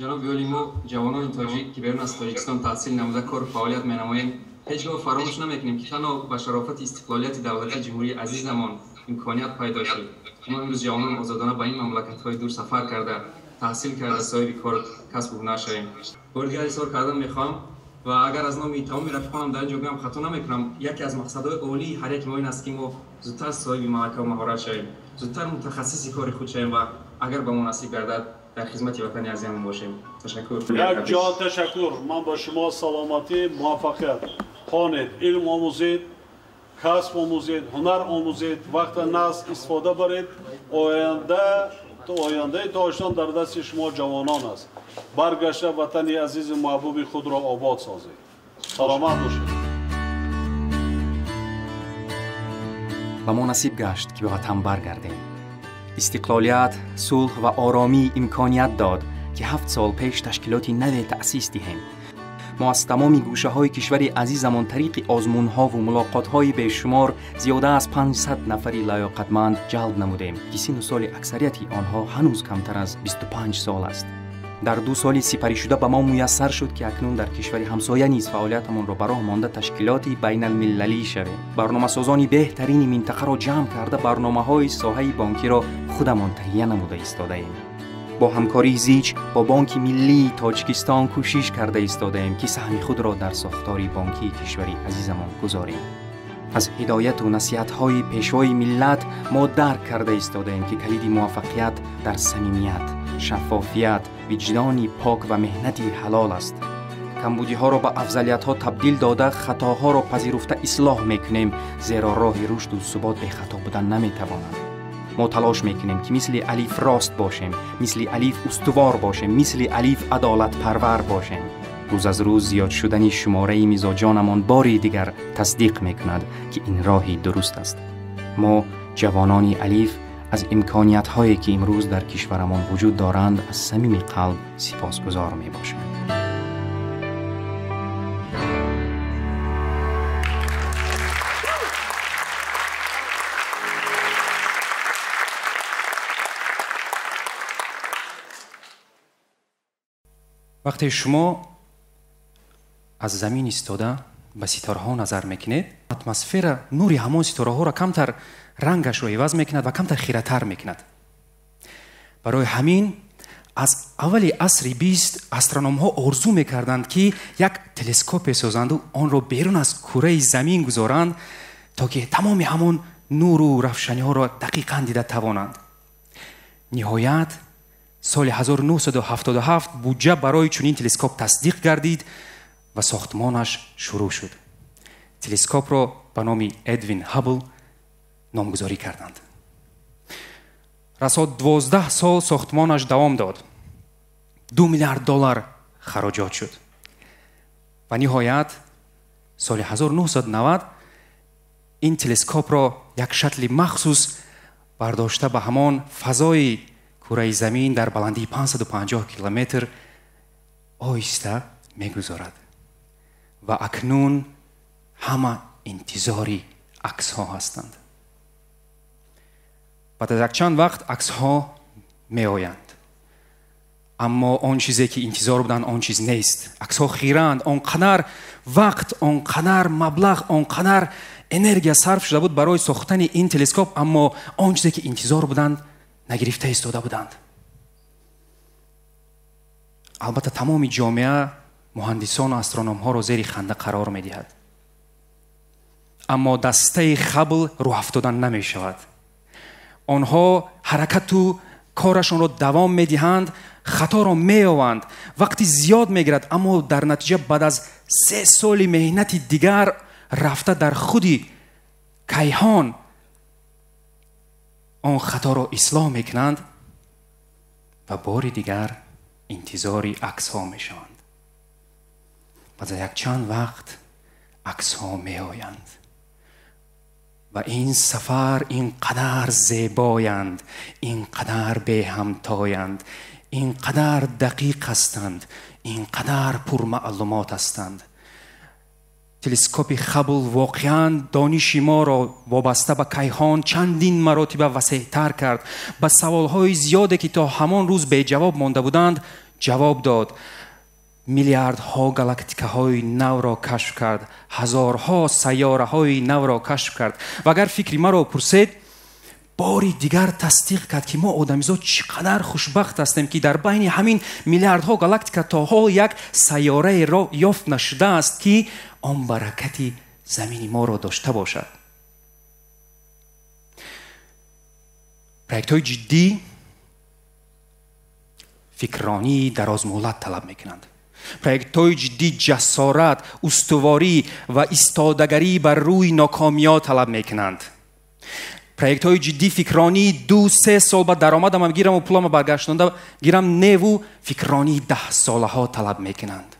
Ҷаноби олӣ, мо ҷавонони тоҷик, ки берун аз Тоҷикистон таҳсил намуда кор фаъолият менамоем, ҳеҷ гоҳ фаромӯш намекунем, ки танҳо ба шарофати истиқлолияти давлатии ҷумҳурии азизамон имконият пайдо шуд. Мо имрӯз ҷавонон озодона ба ин мамлакатҳои дур сафар карда, таҳсил карда, соҳиби кор, касбу ҳунар шавем. Бори дигар изҳор кардан мехоҳам ва агар аз номи тамоми рафиқонам дар ин ҷо гӯям, хато намекунам, яке аз мақсадҳои олии ҳар яки мо ин аст, ки мо зудтар соҳиби малака ва маҳорат шавем, зудтар мутахассиси кори худ шавем ва агар ба мо насиб гардад, дар хизмати ватани азизамон бошем. Ташаккур. Як ҷо ташаккур. Ман ба шумо саломатӣ, муваффақият. Хонед, илм омӯзед, касб омӯзед, ҳунар омӯзед, вақта нағз истифода баред. Ояндаи Тоҷикистон дар дасти шумо ҷавонон аст. Баргашта ватани азизи маҳбуби худро обод созед. Саломат бошед. Ба мо насиб гашт, ки ба ватан баргардем. Истиқлолият, сулҳ ва оромӣ имконият дод, ки 7 сол пеш ташкилоти наве таъсис диҳем. Мо аз тамоми гӯшаҳои кишвари азизамон тариқи озмунҳову мулоқотҳои бешумор зиёда аз 500 нафари лаёқатманд ҷалб намудем, ки синну соли аксарияти онҳо ҳанӯз камтар аз 25 сол аст. Дар 2 соли сипаришуда ба мо муяссар шуд, ки акнун дар кишвари ҳамсоя низ фаъолиятамонро ба роҳ монда ташкилоти байналмилалӣ шавем. Барномасозони беҳтарини минтақаро ҷамъ карда, барномаҳои соҳаи бонкиро худамон таҳия намуда истодаем. Бо ҳамкории зич бо Бонки Миллии Тоҷикистон кӯшиш карда истодаем, ки саҳми худро дар сохтори бонкии кишвари азизамон гузорем. Аз ҳидояту насиҳатҳои пешвои миллат мо дарк карда истодаем, ки калиди муваффақият дар самимият, шаффофият, виҷдони пок ва меҳнати ҳалол аст. Камбудиҳоро ба афзалиятҳо табдил дода, хатоҳоро пазируфта ислоҳ мекунем, зеро роҳи рушду субот бехато будан наметавонад. Мо талош мекунем, ки мисли алиф рост бошем, мисли алиф устувор бошем, мисли алиф адолатпарвар бошем. Рӯз аз рӯз зиёд шудани шумораи мизоҷонамон бори дигар тасдиқ мекунад, ки ин роҳи дуруст аст. Мо ҷавонони алиф аз имкониятҳое, ки имрӯз дар кишварамон вуҷуд доранд, аз самими қалб сипосгузор мебошем. Вақте шумо аз замин истода ба ситораҳо назар мекунед, атмосфера нури ҳамон ситораҳоро камтар рангашро иваз мекунад ва камтар хиратар мекунад. Барои ҳамин аз аввали асри 20 астрономҳо орзу мекарданд, ки як телескопе созанду онро берун аз кураи замин гузоранд, то ки тамоми ҳамон нуру равшаниҳоро дақиқан дида тавонанд. Ниҳоят соли 1977 буҷа барои чунин телескоп тасдиқ гардид ва сохтмонаш шурӯъ шуд. Телескопро ба номи Эдвин Хаббл номгузорӣ карданд. Расо 12 сол сохтмонаш давом дод. 2 миллиард доллар хароҷот шуд. Ва ниҳоят соли 1990 ин телескопро як шатли махсус бардошта ба ҳамон фазои кураи замин дар баландии 550 километр оҳиста мегузорад. Ва акнун ҳама интизори аксҳо ҳастанд. Баъд аз якчанд вақт аксҳо меоянд. Аммо он чизе, ки интизор буданд, он чиз нест. Аксҳо хиранд. Он қадар вақт, он қадар маблағ, он қадар энергия сарф шуда буд барои сохтани ин телескоп, аммо он чизе, ки интизор буданд, нагирифта истода буданд. Албатта тамоми ҷомеа муҳандисону астрономҳоро зери ханда қарор медиҳад. Аммо дастаи Хаббл рӯҳафтода намешавад. Онҳо ҳаракату корашонро давом медиҳанд, хаторо меёванд, вақти зиёд мегирад, аммо дар натиҷа баъд аз 3 соли меҳнати дигар рафта дар худи кайҳон он хаторо ислоҳ мекунанд ва бори дигар интизори аксҳо мешаванд. Баъд аз якчанд вақт аксҳо меоянд ва ин сафар ин қадар зебоянд, ин қадар беҳамтоянд, ин қадар дақиқ ҳастанд, ин қадар пурмаълумот ҳастанд. Телескопи Хаббл воқеан дониши моро вобаста ба кайҳон чандин маротиба васеътар кард. Ба саволҳои зиёде, ки то ҳамон рӯз беҷавоб монда буданд, ҷавоб дод, миллиардҳо галактикаҳои навро кашф кард, ҳазорҳо сайёраҳои навро кашф кард. Ва агар фикри маро пурсед, бори дигар тасдиқ кард, ки мо одамизод чӣ қадар хушбахт ҳастем, ки дар байни ҳамин миллиардҳо галактика то ҳол як сайёраеро ёфт нашудааст, ки он баракати замини моро дошта бошад. Проектҳои ҷиддӣ фикрронии дарозмуҳлат талаб мекунанд. Проектҳои ҷиддӣ ҷасорат, устуворӣ ва истодагарӣ бар рӯи нокомиҳо талаб мекунанд. Проектҳои ҷиддӣ фикрронии 2-3 сол ба даромадам гираму пулама баргаштонда гирам неву фикрронии 10 солаҳо талаб мекунанд,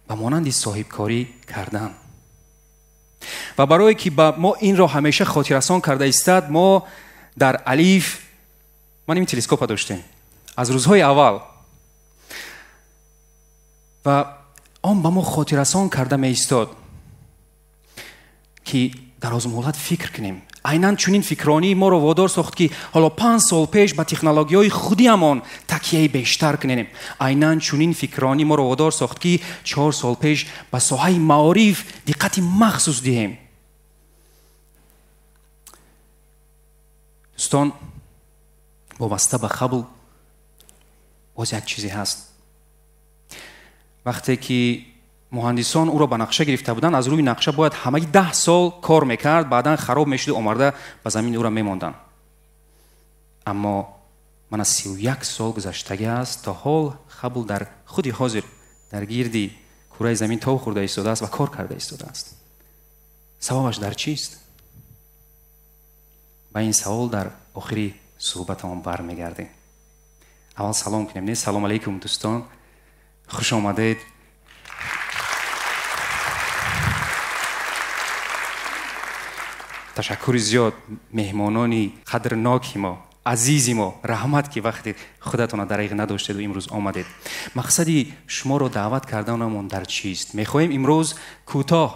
ба монанди соҳибкорӣ кардан. Ва барое ки ба мо инро ҳамеша хотиррасон карда истад, мо дар Алиф ман ин телескопа доштем аз рӯзҳои аввал ва он ба мо хотиррасон карда меистод, ки дарозмуҳлат фикр кунем. Айнан чунин фикрронии моро водор сохт, ки ҳоло 5 сол пеш ба технологияҳои худиамон такияи бештар кунем. Айнан чунин фикрронӣ моро водор сохт, ки 4 сол пеш ба соҳаи маориф диққати махсус диҳем. Дӯстон, вобаста ба Хабл боз як чизе ҳаст. Вақте ки муҳандисон ӯро ба нақша гирифта буданд, аз рӯи нақша бояд ҳамаги 10 сол кор мекард, баъдан хароб мешуду омарда ба замин ӯро мемонданд. Аммо ман аз 31 сол гузаштагӣ аст, то ҳол Хабл дар худи ҳозир дар гирди кураи замин тов хӯрда истодааст ва кор карда истодааст. Сабабаш дар чист? Ба ин савол дар охири суҳбатамон бармегардем. Аввал салом кунем. Не, салом алейкум дӯстон, хуш омадед. Ташаккури зиёд меҳмонони қадрноки мо, азизи мо, раҳмат, ки вақти худатона дариғ надоштеду имрӯз омадед. Мақсади шуморо даъват карданамон дар чист? Мехоҳем имрӯз кӯтоҳ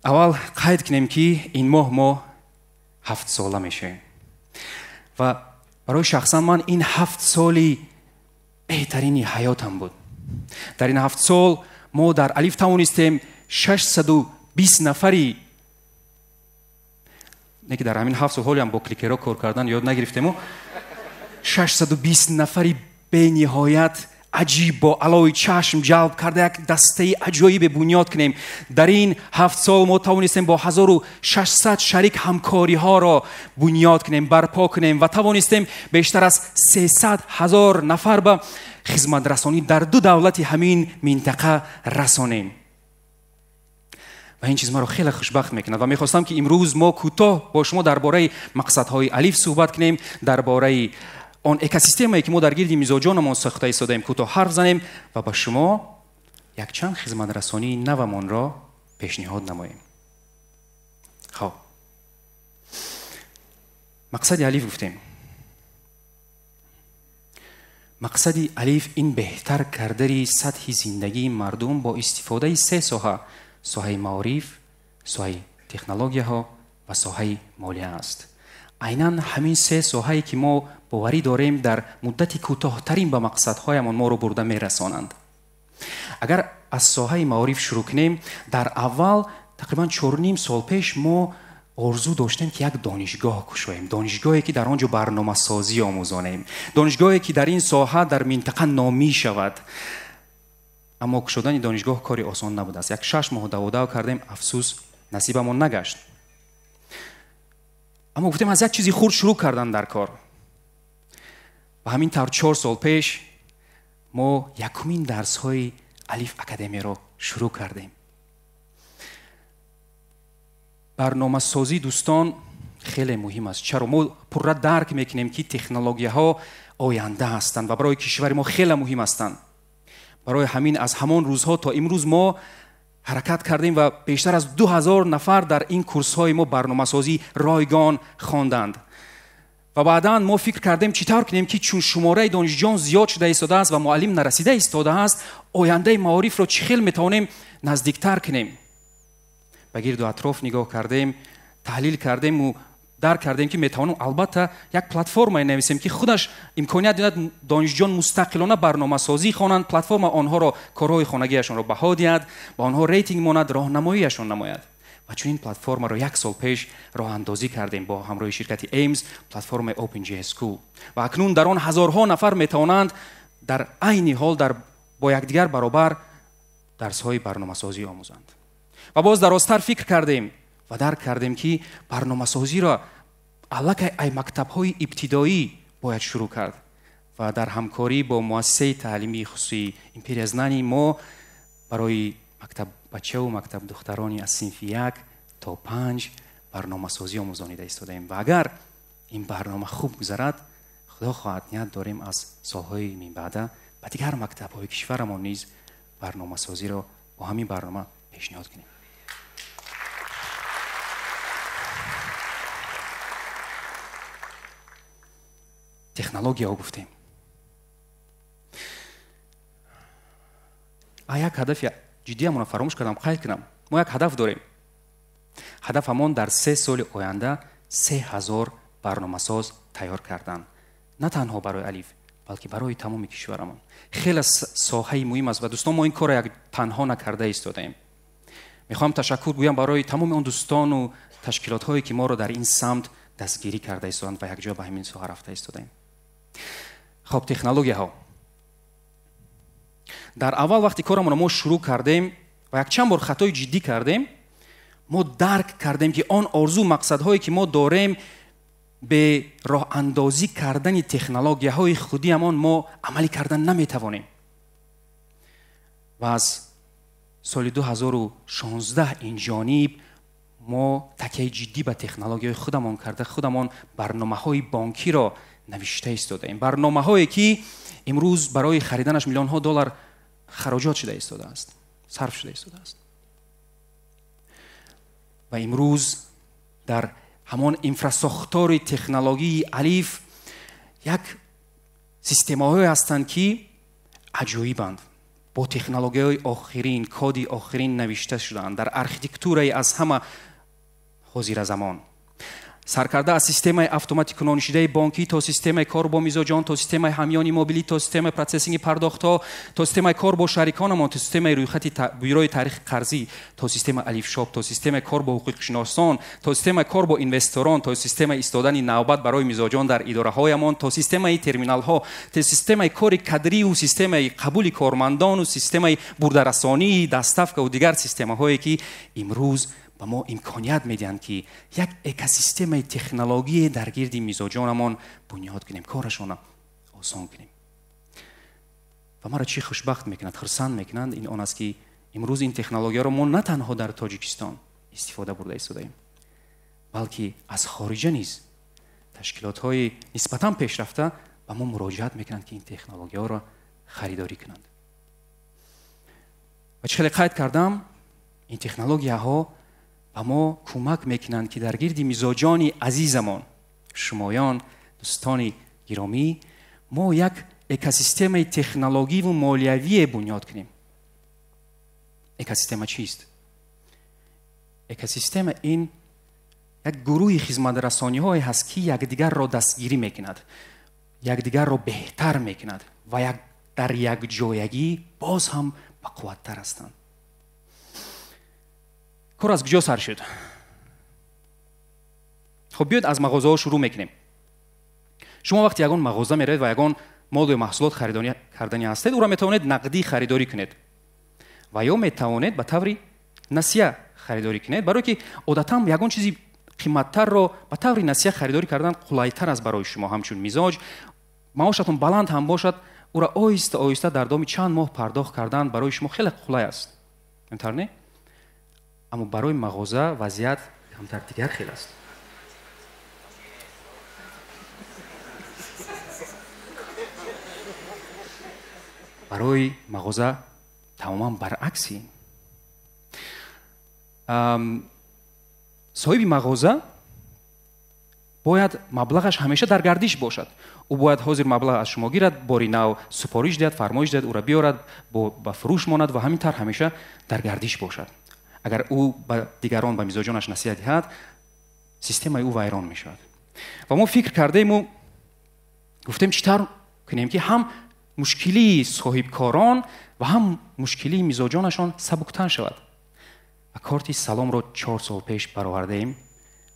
аввал қайд кунем, ки ин моҳ мо 7 сола мешавем ва барои шахсан ман ин 7 соли беҳтарини ҳаётам буд. Дар ин 7 сол мо дар Алиф тавонистем 620 нафари не ки дар ҳамин 7 сол ҳолиам бо кликерҳо кор кардан ёд нагирифтему, 620 нафари бениҳоят аҷиб бо алои чашм ҷалб карда як дастаи аҷоибе бунёд кунем. Дар ин 7 сол мо тавонистем бо 1600 шарик ҳамкориҳоро бунёд кунем, барпо кунем ва тавонистем бештар аз 300 000 нафар ба хизматрасонӣ дар 2 давлати ҳамин минтақа расонем. Ва ин чиз маро хеле хушбахт мекунад ва мехостам, ки имрӯз мо кӯтоҳ бо шумо дар бораи мақсадҳои Алиф суҳбат кунем, дар бораи он экосистемае, ки мо дар гирди мизоҷонамон сохта истодаем, кӯтоҳ ҳарф занем ва ба шумо якчанд хизматрасонии навамонро пешниҳод намоем. Хоб, мақсади Алиф гуфтем. Мақсади Алиф ин беҳтар кардани сатҳи зиндагии мардум бо истифодаи 3 соҳа: соҳаи маориф, соҳаи технологияҳо ва соҳаи молия аст. Айнан ҳамин 3 соҳае, ки мо боварӣ дорем дар муддати кӯтоҳтарин ба мақсадҳоямон моро бурда мерасонанд. Агар аз соҳаи маориф шурӯъ кунем, дар аввал тақрибан 4,5 сол пеш мо орзу доштем, ки як донишгоҳ кушоем, донишгоҳе, ки дар он ҷо барномасозӣ омӯзонем, донишгоҳе, ки дар ин соҳа дар минтақа номӣ шавад. Аммо кушодани донишгоҳ кори осон набудааст. Як 6 моҳ даводав кардем, афсӯс насибамон нагашт. Аммо гуфтем аз як чизи хурд шурӯъ кардан дар кор. Ва ҳамин тавр 4 сол пеш мо якумин дарсҳои Алиф Академияро шурӯъ кардем. Барномасозӣ дӯстон хеле муҳим аст. Чаро? Мо пурра дарк мекунем, ки технологияҳо оянда ҳастанд ва барои кишвари мо хеле муҳим ҳастанд. Барои ҳамин аз ҳамон рӯзҳо то имрӯз мо ҳаракат кардем ва бештар аз 2000 нафар дар ин курсҳои мо барномасозӣ ройгон хонданд. Ва баъдан мо фикр кардем, чӣ тавр кунем, ки чун шумораи донишҷӯён зиёд шуда истодааст ва муаллим нарасида истодааст, ояндаи маорифро чӣ хел метавонем наздиктар кунем. Ба гирду атроф нигоҳ кардем, таҳлил кардему Дарк кардем, ки метавонем албатта як платформае нависем, ки худаш имконият диҳад донишҷӯён мустақилона барномасозӣ хонанд, платформа онҳоро корҳои хонагиашонро баҳо диҳад, ба онҳо рейтинг монад, роҳнамоиашон намояд. Ва чунин платформаро як сол пеш роҳандозӣ кардем бо ҳамроҳи ширкати Aims, платформаи OpenJS School. Ва акнун дар он ҳазорҳо нафар метавонанд дар айни ҳол бо якдигар баробар дарсҳои барномасозӣ омӯзанд. Ва боз дарозтар фикр кардем ва дарк кардем, ки барномасозиро аллакай ай мактабҳои ибтидоӣ бояд шурӯъ кард. Ва дар ҳамкорӣ бо муассисаи таълимии хусусии Империя знаний мо барои мактаббачаву мактабдухтарони аз синфи 1 то 5 барномасозӣ омӯзонида истодаем. Ва агар ин барнома хуб гузарад, худо хоҳад, ният дорем аз солҳои минбаъда ба дигар мактабҳои кишварамон низ барномасозиро бо ҳамин барнома пешниҳод кунем. Технологияҳо гуфтем. Як ҳадафи ҷиддиамонро фаромӯш кардам, қайд кунам. Мо як ҳадаф дорем. Ҳадафамон дар 3 соли оянда 3000 барномасоз тайёр кардан. На танҳо барои Алиф, балки барои тамоми кишварамон. Хеле соҳаи муҳим аст ва дӯстон, мо ин корро як танҳо накарда истодаем. Мехоҳам ташаккур гӯям барои тамоми он дӯстону ташкилотҳое, ки моро дар ин самт дастгирӣ карда истоданд ва якҷоя ба ҳамин соҳа рафта истодаем. Хоб, технологияҳо. Дар аввал вақти корамонро мо шурӯъ кардем ва якчанд бор хатои ҷиддӣ кардем, мо дарк кардем, ки он орзу мақсадҳое, ки мо дорем, бе роҳандозӣ кардани технологияҳои худиамон мо амалӣ кардан наметавонем. Ва аз соли 2016 ин ҷониб мо такяи ҷиддӣ ба технологияҳои худамон карда, худамон барномаҳои бонкиро навишта истодаем. Барномаҳое, ки имрӯз барои хариданаш миллионҳо доллар хароҷот шуда истодааст, сарф шуда истодааст. Ва имрӯз дар ҳамон инфрасохтори технологии Алиф як системаҳое ҳастанд, ки аҷоибанд, бо технологияҳои охирин, коди охирин навишта шудаанд дар архитектураи аз ҳама ҳозиразамон. Саркарда аз системаи автоматикунонишидаи бонкӣ то системаи кор бо мизоҷон, то системаи ҳамёни мобилӣ, то системаи процессинги пардохтҳо, то системаи кор бо шариконамон, то системаи рӯйхати бюрои таърихи қарзӣ, то системаи Алифшоп, то системаи кор бо ҳуқуқшиносон, то системаи кор бо инвесторон, то системаи истодани навбат барои мизоҷон дар идораҳоямон, то системаи терминалҳо, то системаи кори кадриву системаи қабули кормандону системаи бурдарасонии доставкаву дигар системаҳое, ки имрӯз ба мо имконият медиҳанд, ки як экосистемаи технологие дар гирди мизоҷонамон бунёд кунем, корашонро осон кунем. Ва маро чӣ хушбахт мекунад, хурсанд мекунанд, ин он аст, ки имрӯз ин технологияро мо на танҳо дар Тоҷикистон истифода бурда истодаем, балки аз хориҷа низ ташкилотҳои нисбатан пешрафта ба мо муроҷиат мекунанд, ки ин технологияҳоро харидорӣ кунанд. Ва чӣ хеле қайд кардам, ин технологияҳо ба мо кӯмак мекунанд, ки дар гирди мизоҷони азизамон, шумоён, дӯстони гиромӣ, мо як экосистемаи технологиву молиявие бунёд кунем. Экосистема чист? Экосистема ин як гурӯҳи хизматрасониҳое ҳаст, ки якдигарро дастгирӣ мекунад, якдигарро беҳтар мекунад ва дар якҷоягӣ боз ҳам бақувваттар ҳастанд. Кор аз куҷо сар шуд? Хоб, биёед аз мағозаҳо шурӯъ мекунем. Шумо вақте ягон мағоза меравед ва ягон мол ё маҳсулот харидорӣ кардани ҳастед, ӯро метавонед нақдӣ харидорӣ кунед ва ё метавонед ба таври насия харидорӣ кунед, барое ки одатан ягон чизи қиматтарро ба таври насия харидорӣ кардан қулайтар аст барои шумо. Ҳамчун мизоҷ, маошатон баланд ҳам бошад, ӯро оҳиста оҳиста дар давоми чанд моҳ пардохт кардан барои шумо хеле қулай аст. Интар не? Аммо барои мағоза вазъият камтар дигар хел аст. Барои мағоза тамоман баръакси. Соҳиби мағоза бояд маблағаш ҳамеша дар гардиш бошад. Ӯ бояд ҳозир маблағ аз шумо гирад, бори нав супориш диҳад, фармоиш диҳад, ӯро биёрад, ба фурӯш монад ва ҳамин тавр ҳамеша дар гардиш бошад. Агар ӯ ба дигарон, ба мизоҷонаш насиҳат диҳад, системаи ӯ вайрон мешавад. Ва мо фикр кардаему гуфтем, чӣ тавр кунем, ки ҳам мушкилии соҳибкорон ва ҳам мушкилии мизоҷонашон сабуктар шавад. Ва корти Саломро 4 сол пеш баровардаем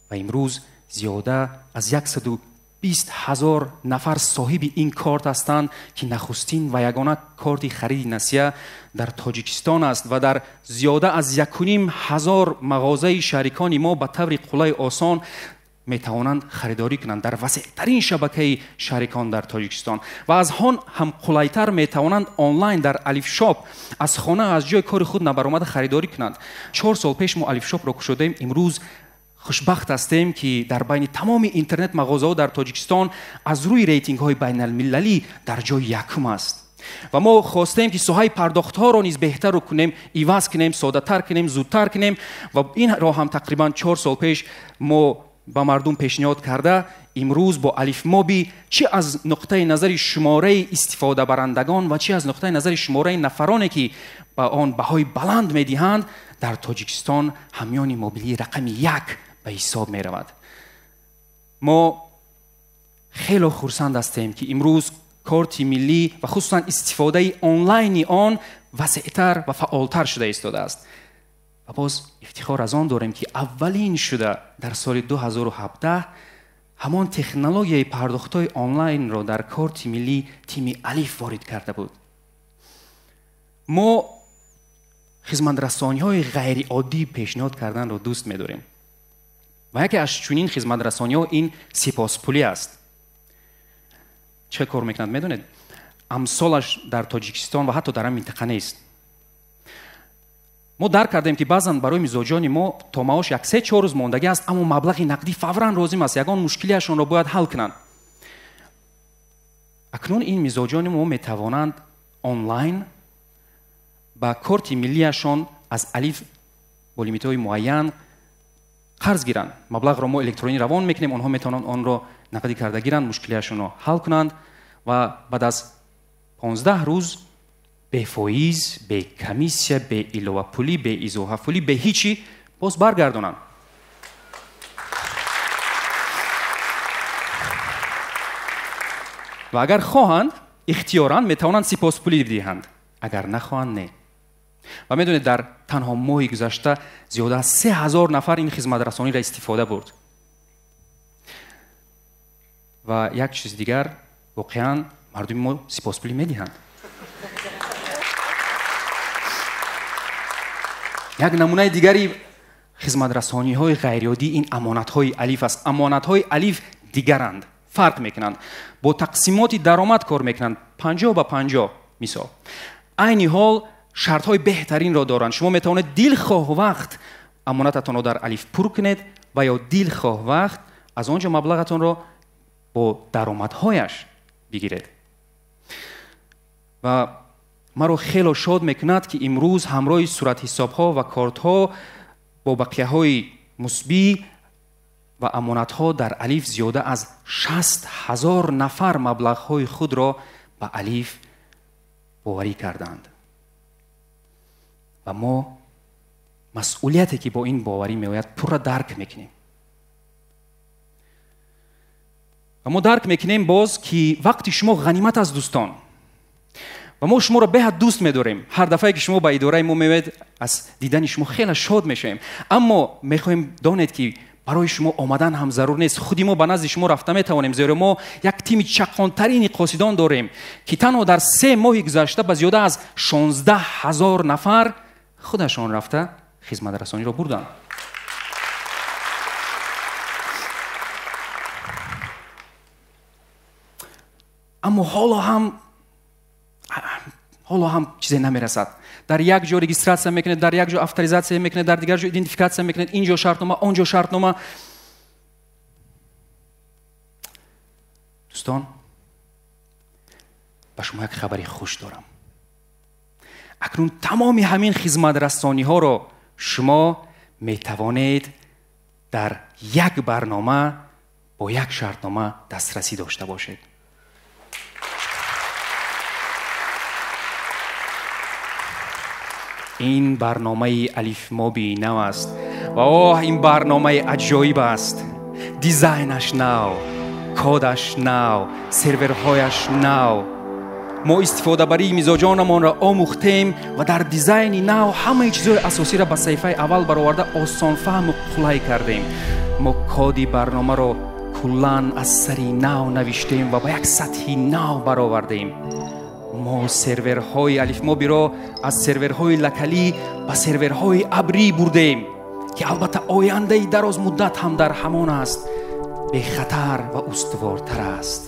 ва имрӯз зиёда аз 120 000 нафар соҳиби ин корт ҳастанд, ки нахустин ва ягона корти хариди насия дар Тоҷикистон аст ва дар зиёда аз 1500 мағозаи шарикони мо ба таври қулай осон метавонанд харидорӣ кунанд дар васеътарин шабакаи шарикон дар Тоҷикистон ва аз он ҳам қулайтар метавонанд онлайн дар Алифшоп аз хона, аз ҷои кори худ набаромада харидорӣ кунанд. 4 сол пеш мо Алифшопро кушодаем. Имрӯз хушбахт ҳастем, ки дар байни тамоми интернет мағозаҳо дар Тоҷикистон аз рӯи рейтингҳои байналмилалӣ дар ҷои якум аст. Ва мо хостем, ки соҳаи пардохтҳоро низ беҳтару кунем, иваз кунем, соддатар кунем, зудтар кунем ва инро ҳам тақрибан 4 сол пеш мо ба мардум пешниҳод карда, имрӯз бо Алифмоби чӣ аз нуқтаи назари шумораи истифодабарандагон ва чӣ аз нуқтаи назари шумораи нафароне, ки ба он баҳои баланд медиҳанд, дар Тоҷикистон ҳамёни мобилии рақами 1 ба ҳисоб меравад. Мо хело хурсанд ҳастем, ки имрӯз корти миллӣ ва хусусан истифодаи онлайни он васеътар ва фаъолтар шуда истодааст. Ва боз ифтихор аз он дорем, ки аввалин шуда дар соли 2017 ҳамон технологияи пардохтҳои онлайнро дар корти миллӣ тими Алиф ворид карда буд. Мо хизматрасониҳои ғайриоддӣ пешниҳод карданро дӯст медорем ва яке аз чунин хизматрасониҳо ин сипоспулӣ аст. Чӣ кор мекунад медонед? Амсолаш дар Тоҷикистон ва ҳатто дар ин минтақа нест. Мо дарк кардем, ки баъзан барои мизоҷони мо то маош 1-3-4 рӯз мондагӣ аст, аммо маблағи нақдӣ фавран лозим аст, ягон мушкилиашонро бояд ҳал кунанд. Акнун ин мизоҷони мо метавонанд онлайн ба корти миллиашон аз Алиф бо лимитҳои муайян қарз гиранд. Маблағро мо электронӣ равон мекунем, онҳо метавонанд онро нақдӣ карда гиранд, мушкилиашонро ҳал кунанд ва баъд аз 15 рӯз бефоиз, бе комиссия, бе иловапулӣ, бе изоҳапулӣ, бе ҳичи боз баргардонанд. Ва агар хоҳанд, ихтиёран метавонанд сипоспулӣ диҳанд, агар нахоҳанд не. Ва медонед, дар танҳо моҳи гузашта зиёда аз 3000 нафар ин хизматрасониро истифода бурд. Ва як чиз дигар, воқеан мардуми мо сипоспулӣ медиҳанд. Як намунаи дигари хизматрасониҳои ғайриоддӣ ин амонатҳои Алиф аст. Амонатҳои Алиф дигаранд, фарқ мекунанд, бо тақсимоти даромад кор мекунанд, 50-50 мисол. Айни ҳол шартҳои беҳтаринро доранд. Шумо метавонед дилхоҳ вақт амонататонро дар Алиф пур кунед ва ё дилхоҳ вақт аз он ҷо маблағатонро бо даромадҳояш бигиред. Ва маро хело шод мекунад, ки имрӯз ҳамроҳи суратҳисобҳо ва кортҳо бо бақияҳои мусбӣ ва амонатҳо дар Алиф зиёда аз 60 000 нафар маблағҳои худро ба Алиф боварӣ карданд. Ва мо масъулияте, ки бо ин боварӣ меояд, пурра дарк мекунем. Ва мо дарк мекунем боз, ки вақти шумо ғанимат аст, дӯстон. Ва мо шуморо беҳад дӯст медорем. Ҳар дафъае, ки шумо ба идораи мо меоед, аз дидани шумо хеле шод мешавем. Аммо мехоҳем донед, ки барои шумо омадан ҳам зарур нест. Худи мо ба назди шумо рафта метавонем, зеро мо як тими чаққонтарини қосидон дорем, ки танҳо дар 3 моҳи гузашта ба зиёда аз 16 000 нафар худашон рафта хизматрасониро бурданд. Аммо ҳоло ҳам чизе намерасад. Дар як ҷо регистратсия мекунед, дар як ҷо авторизатсия мекунед, дар дигар ҷо идентификатсия мекунед, ин ҷо шартнома, он ҷо шартнома. Дӯстон, ба шумо як хабари хуш дорам. Акнун тамоми ҳамин хизматрасониҳоро шумо метавонед дар як барнома бо як шартнома дастрасӣ дошта бошед. Ин барномаи Алифмоби нав аст ва оҳ, ин барномаи аҷоиб аст. Дизайнаш нав, кодаш нав, серверҳояш нав. Мо истифодабарии мизоҷонамонро омӯхтем ва дар дизайни нав ҳамаи чизҳои асосиро ба саҳифаи аввал бароварда осонфаҳму қулай кардем. Мо коди барномаро куллан аз сари нав навиштем ва ба як сатҳи нав баровардем. Мо серверҳои Алифмобиро аз серверҳои локалӣ ба серверҳои абрӣ бурдем, ки албатта ояндаи дарозмуддат ҳам дар ҳамон аст, бехатар ва устувортар аст.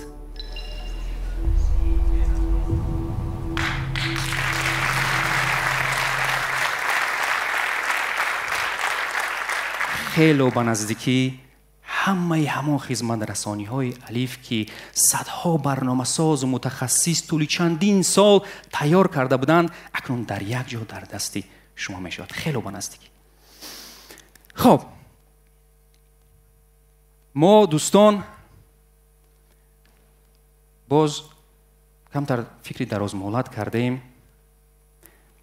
Хело ба наздикӣ ҳамаи ҳамон хизматрасониҳои Алиф, ки садҳо барномасозу мутахассис тӯли чандин сол тайёр карда буданд, акнун дар як ҷо дар дасти шумо мешавад. Хело ба наздикӣ. Хоб, мо дӯстон боз камтар фикри дарозмуҳлат кардем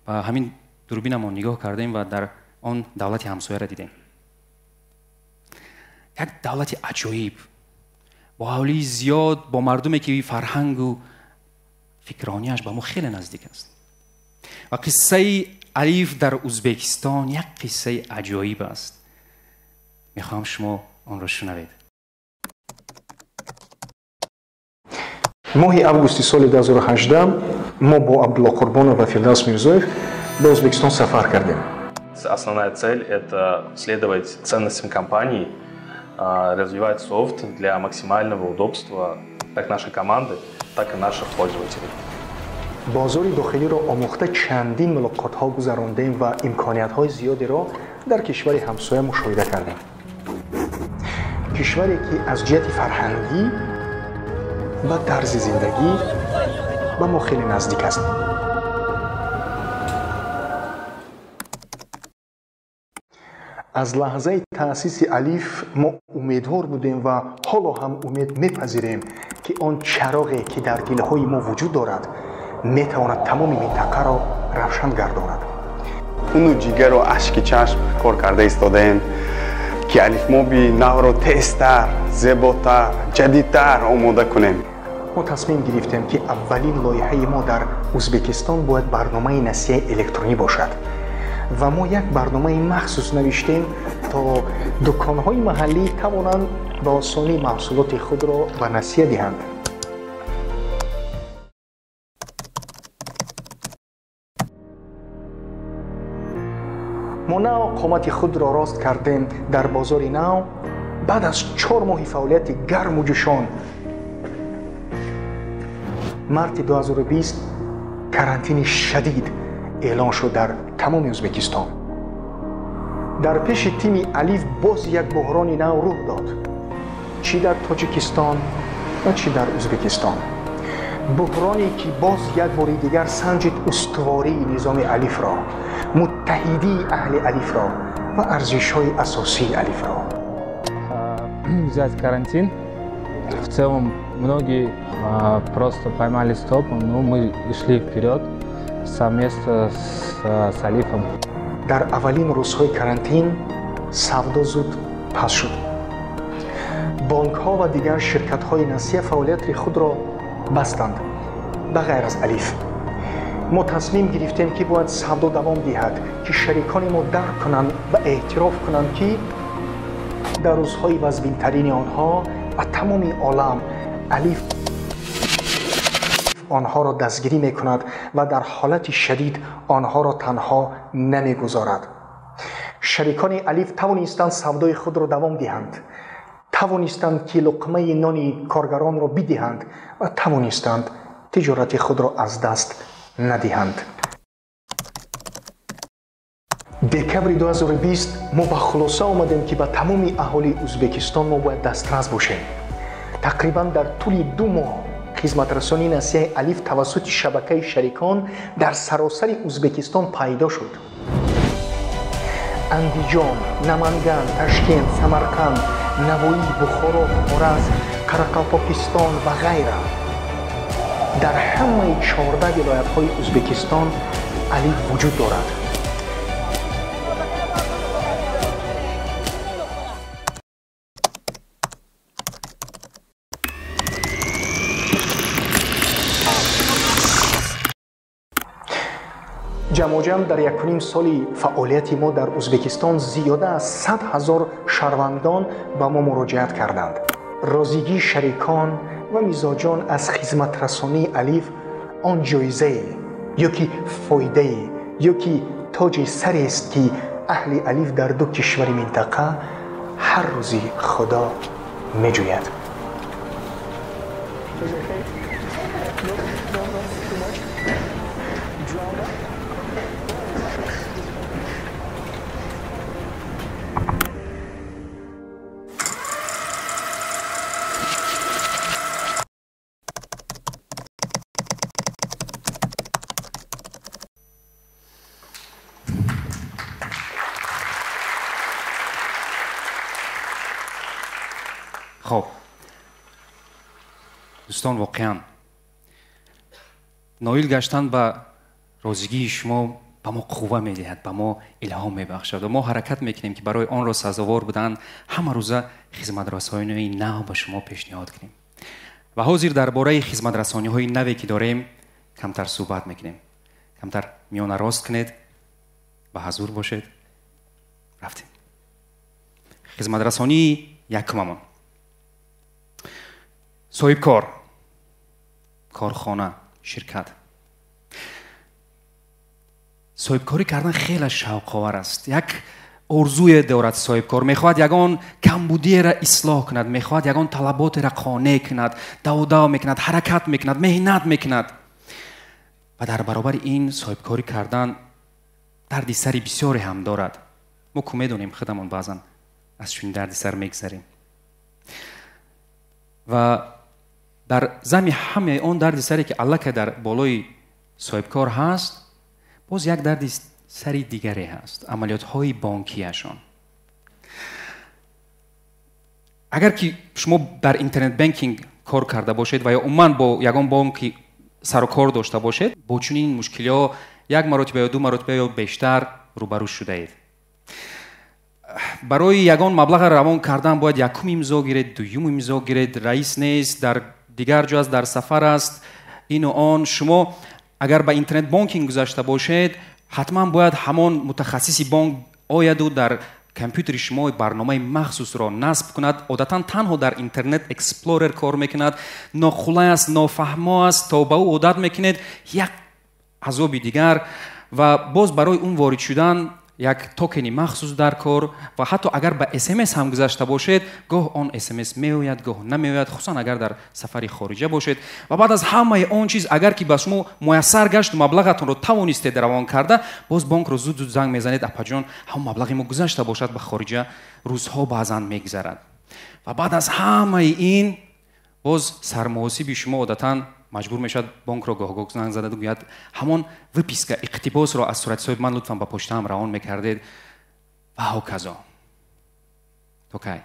ва ҳамин дурбинамон нигоҳ кардем ва дар он давлати ҳамсояро дидем. Як давлати аҷоиб, бо аҳолии зиёд, бо мардуме ки фарҳангу фикронияш ба мо хеле наздик аст. Ва қиссаи Алиф дар Узбекистон як қиссаи аҷоиб аст. Мехоҳам шумо онро шунавед. Моҳи августи соли 2018 мо бо Абдулло Қурбонов ва Фирдавс Мирзоев ба Узбекистон сафар кардем. Основная цель – это следовать ценностям компании, развивать софт для максимального удобства как нашей команды, так и наших пользователей. Бозори дохилиро омӯхта чандин мулоқотҳо гузарондем ва имкониятҳои зиёдеро дар кишвари ҳамсоя мушоҳида кардем. Кишваре ки аз ҷиҳати фарҳангӣ ва тарзи зиндагӣ ба мо хеле наздик аст. Аз лаҳзаи таъсиси Алиф мо умедвор будем ва ҳоло ҳам умед мепазирем, ки он чароғе ки дар дилҳои мо вуҷуд дорад, метавонад тамоми минтақаро равшан гардонад. Хуну ҷигару ашки чашм кор карда истодаем, ки Алифмоби навро тезтар, зеботар, ҷадидтар омода кунем. Мо тасмим гирифтем, ки аввалин лоиҳаи мо дар Узбекистон бояд барномаи насияи электронӣ бошад ва мо як барномаи махсус навиштем, то дуконҳои маҳаллӣ тавонанд ба осонӣ маҳсулоти худро ба насия диҳанд. Мо нав қомати худро рост кардем дар бозори нав. Баъд аз 4 моҳи фаъолияти гарму ҷӯшон, марти 2020 карантини шадид эълон шуд дар тамоми Узбекистон. Дар пеши тими Алиф боз як буҳрони нав рӯй дод, чӣ дар Тоҷикистон ва чӣ дар Узбекистон. Буҳроне ки боз як бори дигар санҷид устувории низоми Алифро, муттаҳидии аҳли Алифро ва арзишҳои асосии Алифро. Взять карантин, в целом многие просто поймали стоп, но мы шли вперед совместно с Алифом. Дар аввалин рӯзҳои карантин савдо зуд паст шуд. Бонкҳо ва дигар ширкатҳои насия фаъолияти худро бастанд, ба ғайр аз Алиф. Мо тасмим гирифтем, ки бояд савдо давом диҳад, ки шарикони мо дарк кунанд ва эътироф кунанд, ки дар рӯзҳои вазбинтарини онҳо ва тамоми олам Алиф онҳоро дастгирӣ мекунад ва дар ҳолати шадид онҳоро танҳо намегузорад. Шарикони Алиф тавонистанд савдои худро давом диҳанд, тавонистанд, ки луқмаи нони коргаронро бидиҳанд ва тавонистанд тиҷорати худро аз даст надиҳанд. Декабри 2020 мо ба хулоса омадем, ки ба тамоми аҳолии Узбекистон мо бояд дастрас бошем. Тақрибан дар тӯли 2 моҳ хизматрасонии насияи Алиф тавассути шабакаи шарикон дар саросари Узбекистон пайдо шуд. Андиҷон, Наманган, Ташкент, Самарқанд, Навоӣ, Бухоро, Хоразм, Қарақалпоқистон ва ғайра. Дар ҳамаи 14 вилоятҳои Узбекистон Алиф вуҷуд дорад. Ҷамъоҷам дар 1,5 соли фаъолияти мо дар Ӯзбекистон зиёда аз 100 ҳазор шаҳрвандон ба мо муроҷиат карданд. Розигии шарикон ва мизоҷон аз хизматрасонии Алиф он ҷоизае ё ки фоидае ё ки тоҷи сарест, ки аҳли Алиф дар ду кишвари минтақа ҳар рӯзи Худо меҷӯяд. Хоб, дӯстон, воқеан ноил гаштан ба розигии шумо ба мо қувва медиҳад, ба мо илҳом мебахшад ва мо ҳаракат мекунем, ки барои онро сазовор будан ҳама рӯза хизматрасониҳои нав ба шумо пешниҳод кунем. Ва ҳозир дар бораи хизматрасониҳои наве, ки дорем, камтар суҳбат мекунем. Камтар миёна рост кунед, ба ҳазур бошед. Рафтем. Хизматрасонии якумамон: соҳибкор, корхона, ширкат. Соҳибкорӣ кардан хеле шавқовар аст. Як орзуе дорад соҳибкор, мехоҳад ягон камбудиеро ислоҳ кунад, мехоҳад ягон талаботеро қонеъ кунад, давдав мекунад, ҳаракат мекунад, меҳнат мекунад. Ва дар баробари ин соҳибкорӣ кардан дарди сари бисёре ҳам дорад. Мо ку медонем, худамон баъзан аз чунин дарди сар мегзарем. Ва дар зами ҳамаи он дарди саре, ки аллакай дар болои соҳибкор ҳаст, боз як дарди сари дигаре ҳаст: амалиётҳои бонкияшон. Агар ки шумо дар интернет банкинг кор карда бошед ва ё умуман бо ягон бонки сару кор дошта бошед, бо чунин мушкилиҳо як маротиба ё ду маротиба ё бештар рӯбарӯ шудаед. Барои ягон маблаға равон кардан бояд якум имзо гиред, дуюм имзо гиред, раис нест, дар дигар ҷо аст, дар сафар аст, ину он. Шумо агар ба интернет банкинг гузашта бошед, ҳатман бояд ҳамон мутахассиси бонк ояду дар компютери шумо барномаи махсусро насб кунад. Одатан танҳо дар Интернет Эксплорер кор мекунад, нохулай аст, нофаҳмо аст, то ба ӯ одат мекунед, як азоби дигар. Ва боз барои он ворид шудан як токени махсус дар кор. Ва ҳатто агар ба СМС ҳам гузашта бошед, гоҳ он СМС меояд, гоҳ намеояд, хусусан агар дар сафари хориҷа бошед. Ва баъд аз ҳамаи он чиз, агар ки ба шумо муяссар гашт, маблағатонро тавонистед равон карда, боз бонкро зуд зуд занг мезанед: апаҷон, ҳамон маблағи мо гузашта бошад ба хориҷа. Рӯзҳо баъзан мегузарад. Ва баъд аз ҳамаи ин боз сармуҳосиби шумо одатан маҷбур мешавад бонкро гоҳ-гоҳ занг зада гӯяд: ҳамон выписка, иқтибосро аз суратҳисоби ман лутфан ба почтаам равон мекардед. Ва ҳоказо. То кай?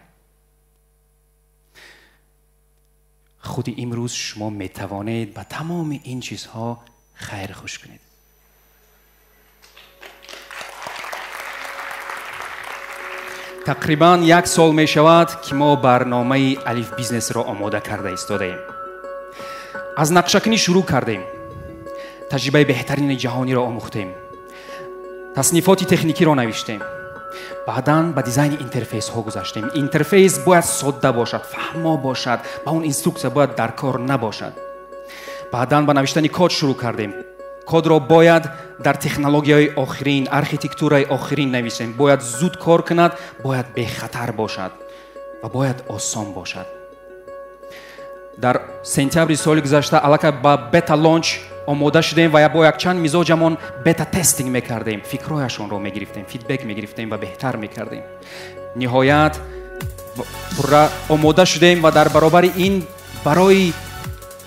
Худи имрӯз шумо метавонед ба тамоми ин чизҳо хайр хуш кунед. Тақрибан як сол мешавад, ки мо барномаи Алиф Бизнесро омода карда истодаем. Аз нақшакунӣ шурӯъ кардем, таҷрибаи беҳтарини ҷаҳониро омӯхтем, таснифоти техникиро навиштем, баъдан ба дизайни интерфейсҳо гузаштем. Интерфейс бояд содда бошад, фаҳмо бошад, ба он инструксия бояд дар кор набошад. Баъдан ба навиштани код шурӯъ кардем. Кодро бояд дар технологияи охирин, архитектураи охирин нависем, бояд зуд кор кунад, бояд бехатар бошад ва бояд осон бошад. Дар сентябри соли гузашта аллакай ба beta launch омода шудем ва бо якчанд мизоҷамон beta testing мекардем, фикрҳояшонро мегирифтем, feedback мегирифтем ва беҳтар мекардем. Ниҳоят пурра омода шудем ва дар баробари ин барои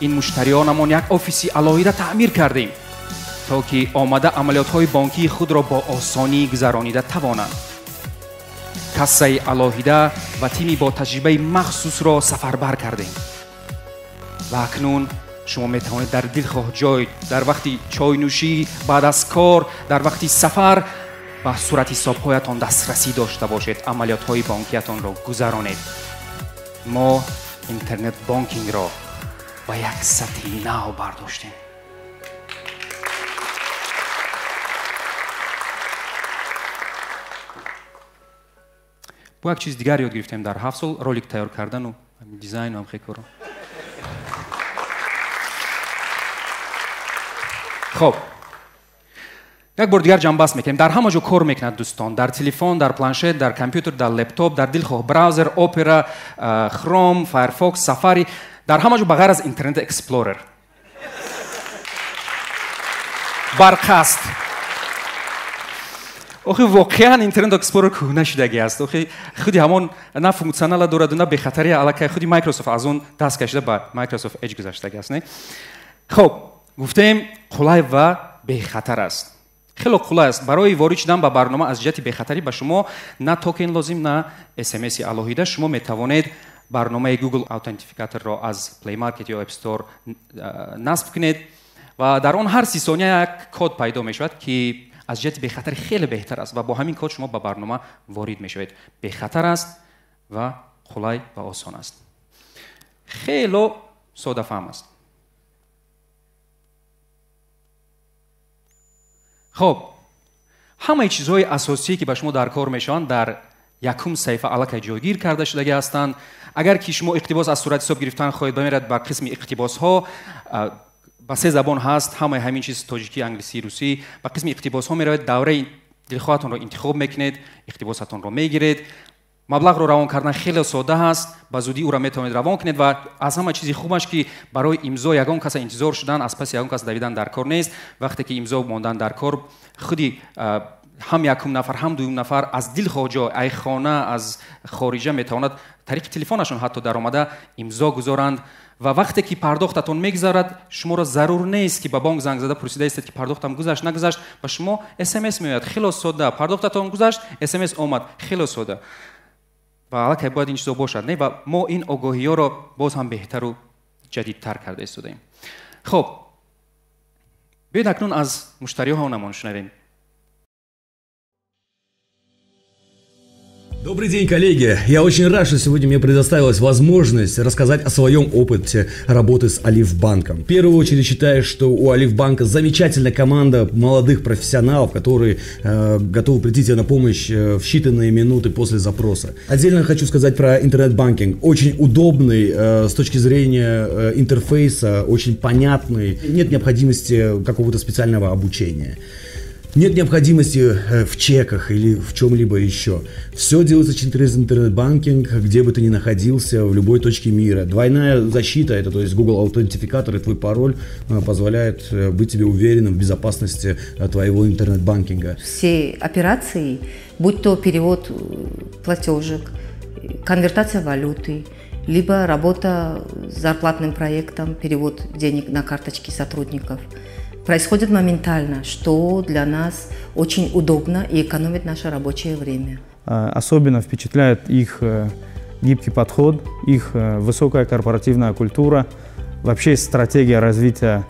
ин муштариёнамон як офиси алоҳида таъмир кардем, то ки омада амалиётҳои бонкии худро бо осонӣ гузаронида тавонанд. Кассаи алоҳида ва тими бо таҷрибаи махсусро сафарбар кардем. Ва акнун шумо метавонед дар дилхоҳ ҷой, дар вақти чойнӯшӣ, баъд аз кор, дар вақти сафар ба суратҳисобҳоятон дастрасӣ дошта бошед, амалиётҳои бонкиятонро гузаронед. Мо интернет банкингро ба як сатҳи нав бардоштем. Бо як чиз дигар ёд гирифтем дар 7 сол, ролик тайёр кардану дизайну ҳам хел коро. Хоб, як бор дигар ҷамъбаст мекунем. Дар ҳама ҷо кор мекунад дӯстон, дар телефон, дар планшет, дар компютер, дар лептоп, дар дилхоҳ браузер, Opera, Chrome, Firefox, Safari, дар ҳама ҷо ба ғайр аз Internet Explorer. Барқаст. Охи воқеан Internet Explorer кӯҳна шудагӣ аст. Охи худи ҳамон на функсионала дораду, на бехатария, аллакай худи Microsoft аз он даст кашида ба Microsoft Edge гузаштагӣ аст, не? Хоб, гуфтем қулай ва бехатар аст. Хело қулай аст. Барои ворид шудан ба барнома аз ҷиҳати бехатарӣ ба шумо на токен лозим, на SMS-и алоҳида. Шумо метавонед барномаи Google Authenticator-ро аз Play Market ё App Store насб кунед ва дар он ҳар 30 сония як код пайдо мешавад, ки аз ҷиҳати бехатарӣ хеле беҳтар аст ва бо ҳамин код шумо ба барнома ворид мешавед. Бехатар аст ва қулай ва осон аст. Хело содафаҳм аст. Хоб, ҳамаи чизҳои асосие, ки ба шумо дар кор мешаванд, дар якум саҳифа аллакай ҷойгир карда шудагӣ ҳастанд. Агар ки шумо иқтибос аз сурати ҳисоб гирифтан хоҳед, бамерад ба қисми иқтибосҳо, ба 3 забон ҳаст ҳамаи ҳамин чиз, тоҷикӣ, англисӣ, русӣ. Ба қисми иқтибосҳо меравед, давраи дилхоҳатонро интихоб мекунед, иқтибосатонро мегиред. Маблағро равон кардан хеле сода ҳаст, ба зудӣ ӯро метавонед равон кунед ва аз ҳама чизи хубаш, ки барои имзо ягон каса интизор шудан, аз паси ягон кас давидан дар кор нест. Вақте ки имзо мондан дар кор, худи ҳам якум нафар, ҳам дуюм нафар аз дилхоҳ ҷо, ай хона, аз хориҷа метавонад тариқи телефонашон ҳатто даромада имзо гузоранд. Ва вақте ки пардохтатон мегузарад, шуморо зарур нест, ки ба бонк занг зада пурсида истед, ки пардохтам гузашт, нагузашт. Ба шумо СМС меояд, хело сода. Пардохтатон гузашт, СМС омад, хело сода. Ва аллакай бояд ин чизо бошад, не? Ва мо ин огоҳиёро боз ҳам беҳтару ҷадидтар карда истодаем. Хоб, биёед акнун аз муштариҳонамон шунавем. Добрый день, коллеги! Я очень рад, что сегодня мне предоставилась возможность рассказать о своем опыте работы с Алиф-банком. В первую очередь считаю, что у Алиф-банка замечательная команда молодых профессионалов, которые готовы прийти тебе на помощь в считанные минуты после запроса. Отдельно хочу сказать про интернет-банкинг. Очень удобный с точки зрения интерфейса, очень понятный. Нет необходимости какого-то специального обучения. Нет необходимости в чеках или в чем-либо еще. Все делается через интернет-банкинг, где бы ты ни находился, в любой точке мира. Двойная защита, это то есть Google аутентификатор и твой пароль позволяет быть тебе уверенным в безопасности твоего интернет-банкинга. Все операции, будь то перевод платежек, конвертация валюты, либо работа с зарплатным проектом, перевод денег на карточки сотрудников, происходит моментально, что для нас очень удобно и экономит наше рабочее время. Особенно впечатляет их гибкий подход, их высокая корпоративная культура. Вообще стратегия развития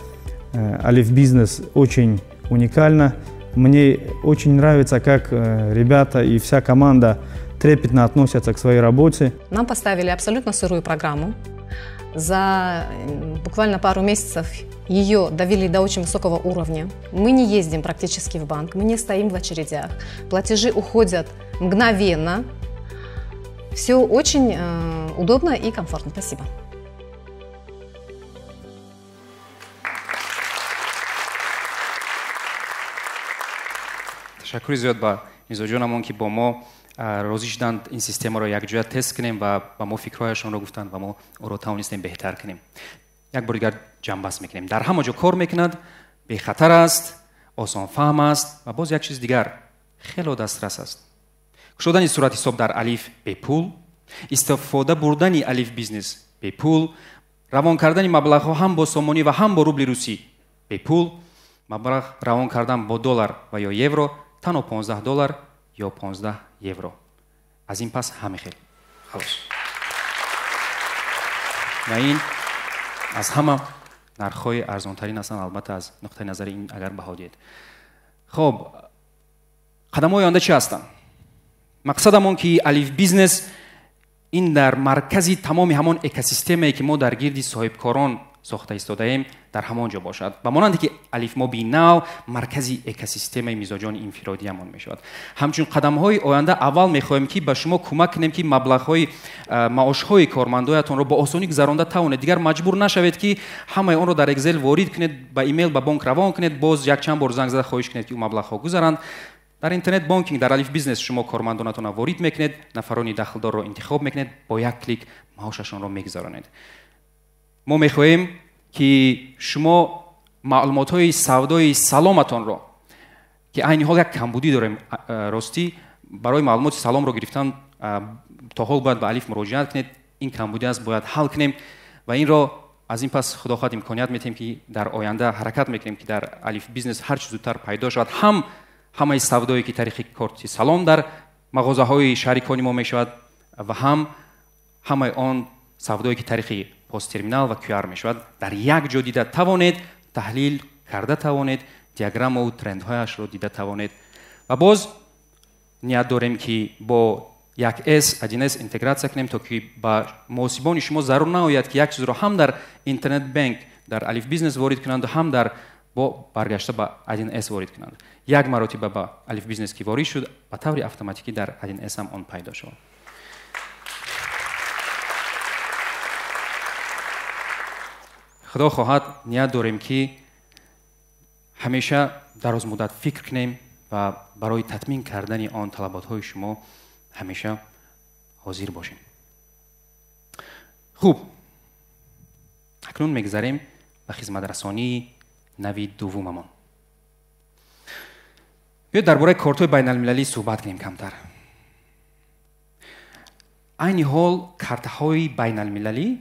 Алиф Бизнес очень уникальна. Мне очень нравится, как ребята и вся команда трепетно относятся к своей работе. Нам поставили абсолютно сырую программу. За буквально пару месяцев ее довели до очень высокого уровня. Мы не ездим практически в банк, мы не стоим в очередях. Платежи уходят мгновенно. Все очень удобно и комфортно. Спасибо. Ташаккури зиёд ба мизоҷонамон, ки бо мо розӣ шуданд ин системаро якҷоя тест кунем ва ба мо фикрҳояшонро гуфтанд ва мо ӯро тавонистем беҳтар кунем. Як бор дигар ҷамъбаст мекунем. Дар ҳама ҷо кор мекунад, бехатар аст, осонфаҳм аст ва боз як чиз дигар, хело дастрас аст. Кушодани сурати ҳисоб дар Алиф бепул, истифода бурдани Алиф Бизнес бепул, равон кардани маблағҳо ҳам бо сомонӣ ва ҳам бо рубли русӣ бепул, маблағ равон кардан бо доллар ва ё евро танҳо 15 доллар ё 15 евро. Аз ин пас ҳаме хел. Халос. Ва ин аз ҳама нархҳои арзонтарин ҳастанд, албатта аз нуқтаи назари ин агар баҳо диҳед. Хоб, қадамҳои оянда чӣ ҳастанд? Мақсадамон ки Алиф Бизнес ин дар маркази тамоми ҳамон экосистемае, ки мо дар гирди соҳибкорон сохта истодаем дар ҳамон ҷо бошад. Ба монанде ки Алифмоби нав маркази экосистемаи мизоҷони инфиродиамон мешавад. Ҳамчун қадамҳои оянда аввал мехоҳем ки ба шумо кӯмак кунем ки маблағҳои маошҳои кормандоятонро бо осонӣ гузаронда тавонед. Дигар маҷбур нашавед ки ҳамаи онро дар Excel ворид кунед, ба имейл ба бонк равон кунед, боз якчанд бор занг зада хоҳиш кунед ки ӯ маблағҳо гузаранд. Дар интернет бонкинг дар Алиф Бизнес шумо кормандонатонро ворид мекунед, нафарони дахлдорро интихоб мекунед, бо як клик маошашонро мегузаронед. Мо мехоҳем ки шумо маълумотҳои савдои саломатонро, ки айни ҳол як камбудӣ дорем, ростӣ барои маълумоти саломро гирифтан то ҳол бояд ба Алиф муроҷиат кунед. Ин камбудӣ аст, бояд ҳал кунем ва инро аз ин пас худо хоҳад имконият метиҳем ки дар оянда ҳаракат мекунем ки дар Алиф Бизнес ҳар чӣ зудтар пайдо шавад ҳам ҳамаи савдое ки тариқи корти салом дар мағозаҳои шарикони мо мешавад ва ҳам ҳамаи он савдое ки тариқи посттерминал ва QR мешавад дар як ҷо дида тавонед, таҳлил карда тавонед, диаграммаву трендҳояшро дида тавонед. Ва боз ният дорем ки бо 1С, 1С интегратсия кунем, то ки ба муҳосибони шумо зарур наояд ки як чизро ҳам дар интернет бэнк дар Алиф Бизнес ворид кунанду ҳам дар бо баргашта ба 1С ворид кунанд. Як маротиба ба Алиф Бизнес ки ворид шуд, ба таври автоматикӣ дар 1С ҳам он пайдо шавад. Худо хоҳад ният дорем ки ҳамеша дарозмуддат фикр кунем ва барои татмин кардани он талаботҳои шумо ҳамеша ҳозир бошем. Хуб, акнун мегузарем ба хизматрасонии нави дуввумамон. Биёед дар бораи кортҳои байналмилалӣ суҳбат кунем камтар. Айни ҳол картаҳои байналмилалӣ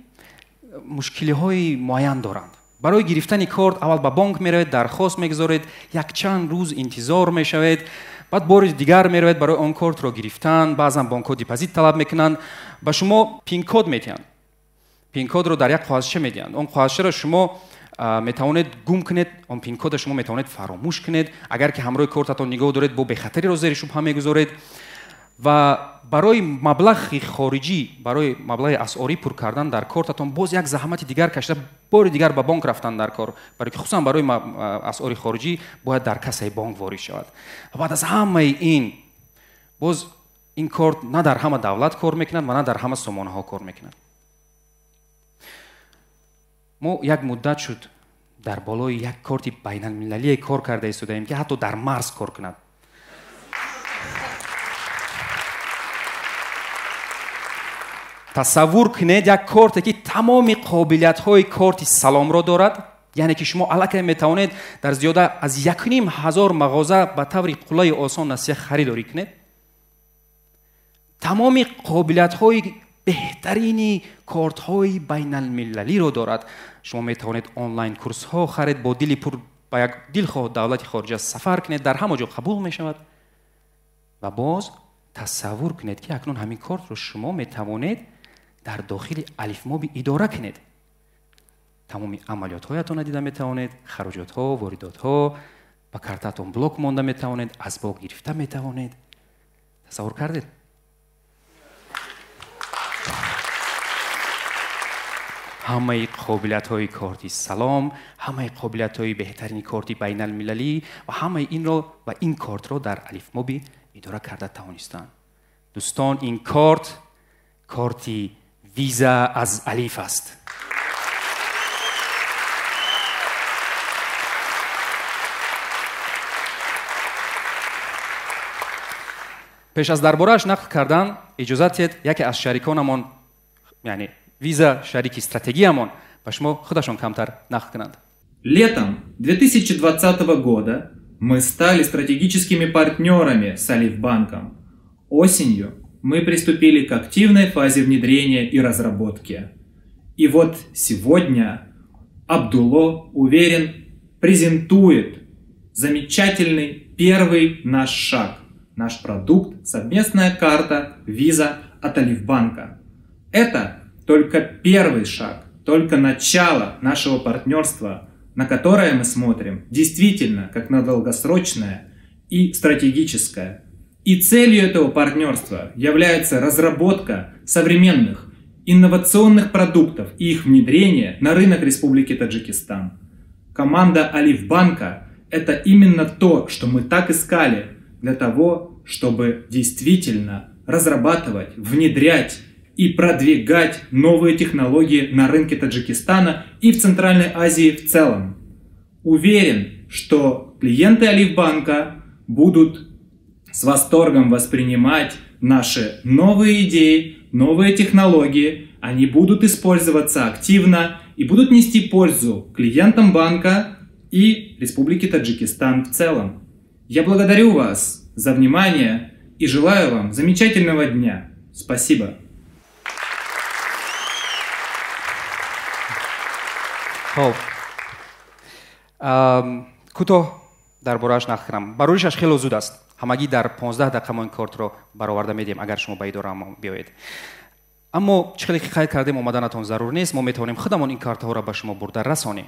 мушкилиҳои муайян доранд. Барои гирифтани корт аввал ба бонк меравед, дархост мегузоред, якчанд рӯз интизор мешавед, баъд бори дигар меравед барои он кортро гирифтан. Баъзан бонкҳо депозит талаб мекунанд, ба шумо пин-код медиҳанд. Пин-кодро дар як коғазча медиҳанд. Он коғазчаро шумо метавонед гум кунед, он пин-кодро шумо метавонед фаромӯш кунед. Агар ки ҳамроҳи кортатон нигоҳ доред, бо бехатариро зери шубҳа мегузоред. Ва барои маблағи хориҷӣ, барои маблағи асъорӣ пур кардан дар кортатон боз як заҳмати дигар кашида бори дигар ба бонк рафтан дар кор, барои ки хусусан барои асъори хориҷӣ бояд дар кассаи бонк ворид шавад. Ва баъд аз ҳамаи ин боз ин корт на дар ҳама давлат кор мекунад ва на дар ҳама сомонаҳо кор мекунад. Мо як муддат шуд дар болои як корти байналмилалие кор карда истодаем ки ҳатто дар марз кор кунад. Тасаввур кунед як корте ки тамоми қобилиятҳои корти саломро дорад, яъне ки шумо аллакай метавонед дар зиёда аз 1500 мағоза ба таври қулайи осон насия харидорӣ кунед. Тамоми қобилиятҳои беҳтарини кортҳои байналмилалиро дорад. Шумо метавонед онлайн курсҳо харед, бо дили пур ба як дилхоҳ давлати хориҷа сафар кунед, дар ҳама ҷо қабул мешавад. Ва боз тасаввур кунед ки акнун ҳамин кортро шумо метавонед дар дохили Алифмоби идора кунед. Тамоми амалиётҳоятонро дида метавонед, хароҷотҳо, воридотҳо, ба картаатон блок монда метавонед, асбоб гирифта метавонед. Тасаввур кардед? Ҳамаи қобилиятҳои корти салом, ҳамаи қобилиятҳои беҳтарини корти байналмилалӣ ва ҳамаи инро ва ин кортро дар Алифмоби идора карда тавонистанд. Дӯстон, ин корт корти Виза аз Алиф аст. Пеш аз дар борааш нақл кардан иҷозат диҳед яке аз шариконамон, яъне Виза, шарики стратегиямон, ба шумо худашон камтар нақл кунанд. Летом 2020 года мы стали стратегическими партнерами с Алифбанком. Осенью мы приступили к активной фазе внедрения и разработки. И вот сегодня Абдулло, уверен, презентует замечательный первый наш шаг. Наш продукт – совместная карта Visa от Алифбанка. Это только первый шаг, только начало нашего партнерства, на которое мы смотрим действительно как на долгосрочное и стратегическое. И целью этого партнерства является разработка современных инновационных продуктов и их внедрения на рынок Республики Таджикистан. Команда Алиф Банка – это именно то, что мы так искали для того, чтобы действительно разрабатывать, внедрять и продвигать новые технологии на рынке Таджикистана и в Центральной Азии в целом. Уверен, что клиенты Алиф Банка будут с восторгом воспринимать наши новые идеи, новые технологии, они будут использоваться активно и будут нести пользу клиентам банка и Республики Таджикистан в целом. Я благодарю вас за внимание и желаю вам замечательного дня. Спасибо. Хоб, кӯтоҳ дар борааш нақл кунам. Бароришаш хело зуд аст. Ҳамагӣ дар 15 дақиқа мо ин кортро бароварда медиҳем, агар шумо ба идораамон биёед. Аммо чӣ хеле ки қайд кардем, омаданатон зарур нест, мо метавонем худамон ин картаҳоро ба шумо бурда расонем.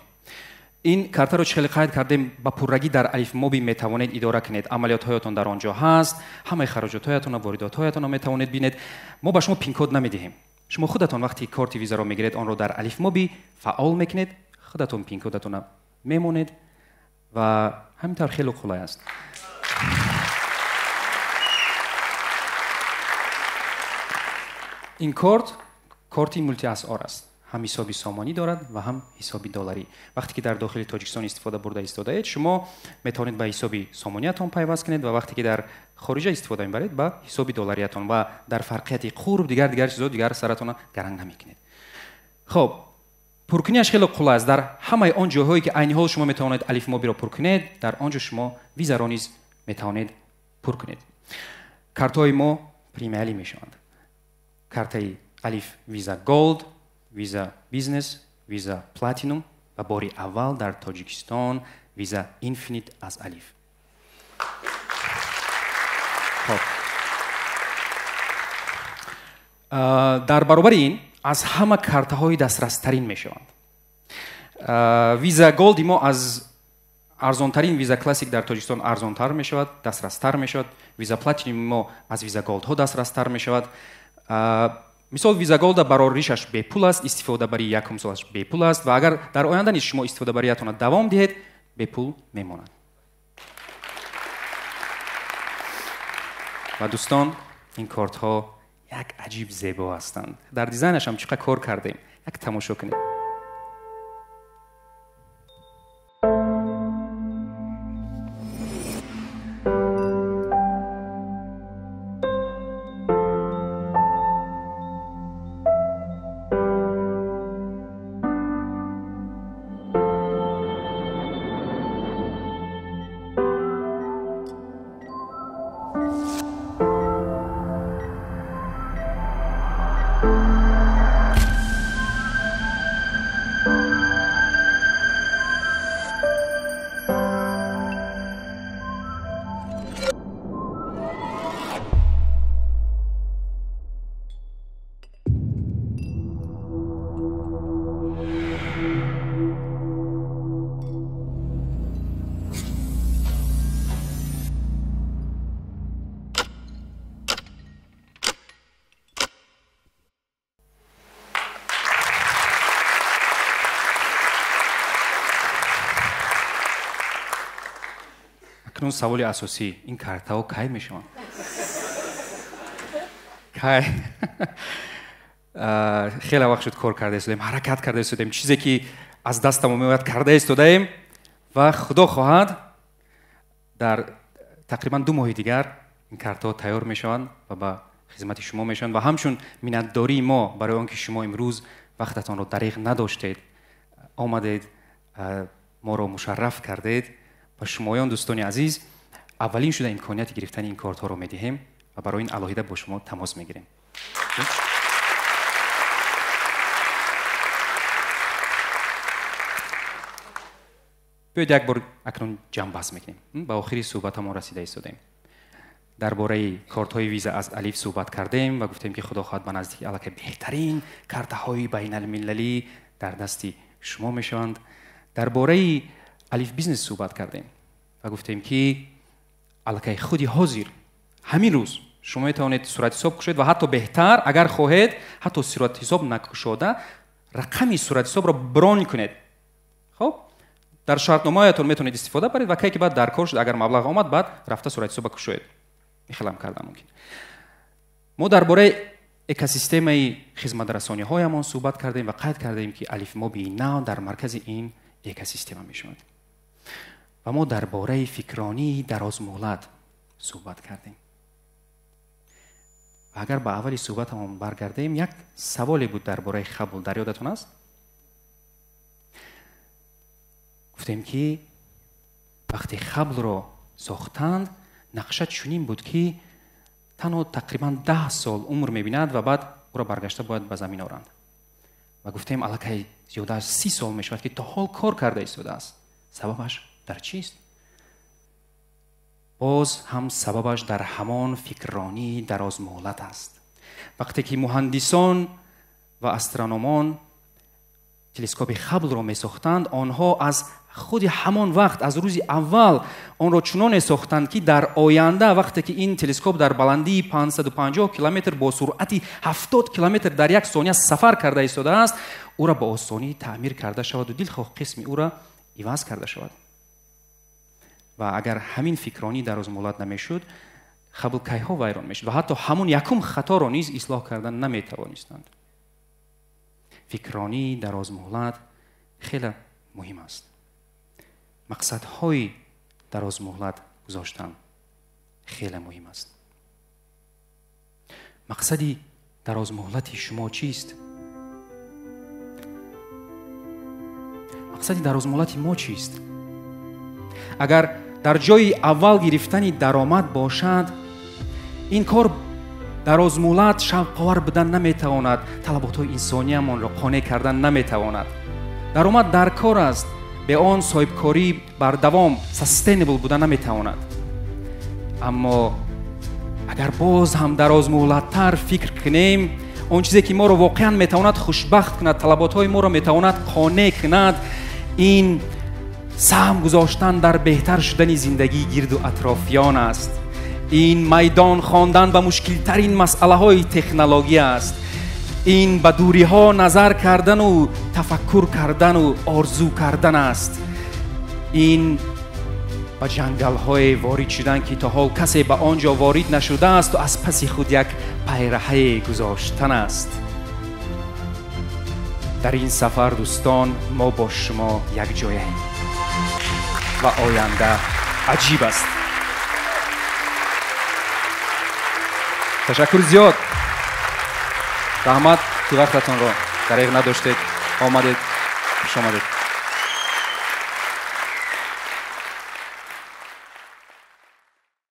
Ин картаро чӣ хеле қайд кардем, ба пуррагӣ дар Алиф Моби метавонед идора кунед. Амалиётҳоятон дар он ҷо ҳаст, ҳамаи хароҷотҳоятонро, воридотҳоятонро метавонед бинед. Мо ба шумо пин-код намедиҳем. Шумо худатон вақти корти визаро мегиред, онро дар Алиф Моби фаъол мекунед, худатон пин-кодатонро мемонед ва ҳамин тавр хеле қулай аст. Ин корт корти мултиасъор аст. Ҳам ҳисоби сомонӣ дорад ва ҳам ҳисоби долларӣ. Вақте ки дар дохили Тоҷикистон истифода бурда истодаед, шумо метавонед ба ҳисоби сомониятон пайваст кунед ва вақте ки дар хориҷа истифода мебаред, ба ҳисоби доллариятон ва дар фарқияти қурб дигар чизо дигар саратонро гаранг намекунед. Хоб, пуркунияш хеле қулай аст. Дар ҳамаи он ҷойҳое ки айни ҳол шумо метавонед Алиф Мобиро пур кунед, дар он ҷо шумо визаро низ метавонед пур кунед. Картҳои мо премиалӣ мешаванд. Картаи Алиф Виза Голд, Виза Бизнес, Виза Платинум ва бори аввал дар Тоҷикистон Виза Инфинит аз Алиф. Хоб. Дар баробари ин аз ҳама картаҳои дастрастарин мешаванд. Виза Голди мо аз арзонтарин Виза Классик дар Тоҷикистон арзонтар мешавад, дастрастар мешавад. Виза Платинум мо аз Виза Голдҳо дастрастар мешавад. Мисол, Виза Голда бароришаш бепул аст, истифодабарии якум солаш бепул аст ва агар дар оянда низ шумо истифодабариятонро давом диҳед, бепул мемонад. Ва дӯстон, ин кортҳо як аҷиб зебо ҳастанд. Дар дизайнаш ҳам чӣ қадр кор кардем. Як тамошо кунед. Акнун саволи асосӣ: ин картаҳо кай мешаванд? Кай? Хеле вақт шуд кор карда истодаем, ҳаракат карда истодаем, чизе ки аз дастамон меояд карда истодаем ва худо хоҳад дар тақрибан 2 моҳи дигар ин картаҳо тайёр мешаванд ва ба хизмати шумо мешаванд ва ҳамчун миннатдории мо барои он ки шумо имрӯз вақтатонро дариғ надоштед, омадед, моро мушарраф кардед, ба шумоён дӯстони азиз аввалин шуда имконияти гирифтани ин кортҳоро медиҳем ва барои ин алоҳида бо шумо тамос мегирем. Биёед як бор акнун ҷамъбаст мекунем. Ба охири суҳбатамон расида истодаем. Дар бораи кортҳои виза аз Алиф суҳбат кардем ва гуфтем ки худо хоҳад ба наздики аллакай беҳтарин картаҳои байналмилалӣ дар дасти шумо мешаванд. Дар бораи Алиф Бизнес суҳбат кардем ва гуфтем ки аллакай худи ҳозир ҳамин рӯз Шумо метавонед суратҳисоб кушоед ва ҳатто беҳтар, агар хоҳед, ҳатто суратҳисоб накушода, рақами суратҳисобро брон кунед. Хоб? Дар шартномаятон метавонед истифода баред ва кай ки баъд дар кор шуд, агар маблағ омад, баъд рафта суратҳисоба кушоед. Ин хелам кардан мумкин. Мо дар бораи экосистемаи хизматрасониҳоямон суҳбат кардем ва қайд кардем, ки Алифмобии нав дар маркази ин экосистема мешавад. Ва мо дар бораи фикронии дарозмуҳлат суҳбат кардем. Ва агар ба аввали суҳбатамон баргардем, як саволе буд дар бораи Хаббл, дар ёдатон аст? Гуфтем, ки вақте Хабблро сохтанд, нақша чунин буд, ки танҳо тақрибан 10 сол умр мебинад ва баъд ӯро баргашта бояд ба замин оранд. Ва гуфтем, аллакай зиёда аз 30 сол мешавад, ки то ҳол кор карда истодааст. Сабабаш дар чист? Боз ҳам сабабаш дар ҳамон фикрронии дарозмуҳлат аст. Вақте ки муҳандисон ва астрономон телескопи Хабблро месохтанд, онҳо аз худи ҳамон вақт, аз рӯзи аввал онро чуноне сохтанд, ки дар оянда вақте ки ин телескоп дар баландии 550 километр бо суръати 70 километр дар як сония сафар карда истодааст, ӯро ба осонӣ таъмир карда шаваду дилхоҳ қисми ӯро иваз карда шавад. Ва агар ҳамин фикронӣ дарозмуҳлат намешуд, Хаббл кайҳо вайрон мешуд ва ҳатто ҳамон якум хаторо низ ислоҳ кардан наметавонистанд. Фикронии дарозмуҳлат хеле муҳим аст. Мақсадҳои дарозмуҳлат гузоштан хеле муҳим аст. Мақсади дарозмуҳлати шумо чист? Мақсади дарозмуҳлати мо чист? Агар дар ҷои аввал гирифтани даромад бошад, ин кор дарозмуҳлат шавқовар будан наметавонад, талаботҳои инсониямонро қонеъ кардан наметавонад. Даромад дар кор аст, бе он соҳибкорӣ бардавом sustainable будан наметавонад. Аммо агар боз ҳам дарозмуҳлаттар фикр кунем, он чизе ки моро воқеан метавонад хушбахт кунад, талаботҳои моро метавонад қонеъ кунад, ин саҳм гузоштан дар беҳтар шудани зиндагии гирду атрофиён аст. Ин майдон хондан ба мушкилтарин масъалаҳои технология аст. Ин ба дуриҳо назар кардану тафаккур кардану орзу кардан аст. Ин ба ҷангалҳое ворид шудан, ки то ҳол касе ба он ҷо ворид нашудааст ва аз паси худ як пайраҳае гузоштан аст. Дар ин сафар, дӯстон, мо бо шумо якҷояем ва оянда аҷиб аст. Ташаккур зиёд. Раҳмат, ки вақтатонро дареғ надоштед, омадед, хуш омадед.